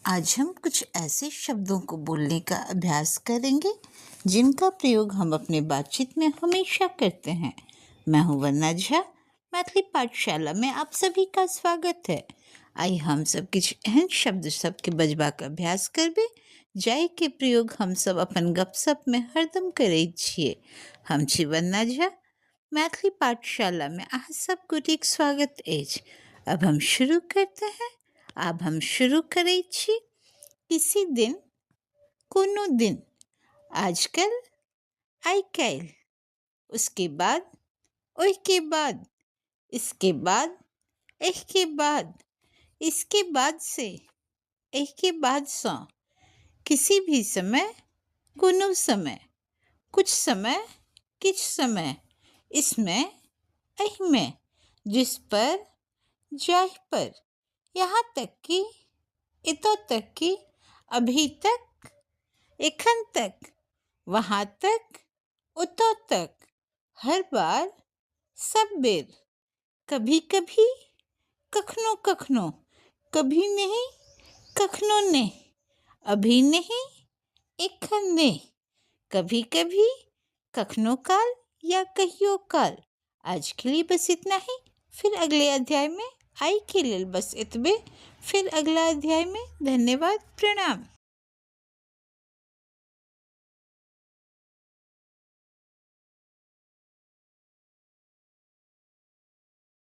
आज हम कुछ ऐसे शब्दों को बोलने का अभ्यास करेंगे जिनका प्रयोग हम अपने बातचीत में हमेशा करते हैं। मैं हूं वंदना झा, मैथिली पाठशाला में आप सभी का स्वागत है। आइ हम सब किछु एहन शब्द सबके बजबाक अभ्यास करबै जाहिके प्रयोग हमसब अपन गपशपमे हरदम करै छियै। हम छी वंदना झा, मैथिली पाठशाला में अहाँ सब गोटेक स्वागत अछि। अब हम शुरू करते हैं। आब हम शुरू करै छी। किसी दिन, कोनो दिन, आजकल, आइ काल्हि, उसके बाद, ओहिके बाद, इसके बाद, एहिके बाद, इसके बाद से, एहिके बादसँ, किसी भी समय, कोनो समय, कुछ समय, किछु समय, इसमें, एहिमे, जिस पर, जाहि पर, यहाँ तक कि, एतऽ तक कि, अभी तक, एखन तक, वहाँ तक, ओतऽ तक, हर बार, सब बेर, कभी कभी, कखनो कखनो, कभी नहीं, कखनो नहि, अभी नहीं, एखन नहि, कभी कभी, कखनो काल या कहियो काल। आज के लिए बस इतना ही, फिर अगले अध्याय में। आइ के लेल बस एतबे, फिर अगला अध्याय में। धन्यवाद, प्रणाम।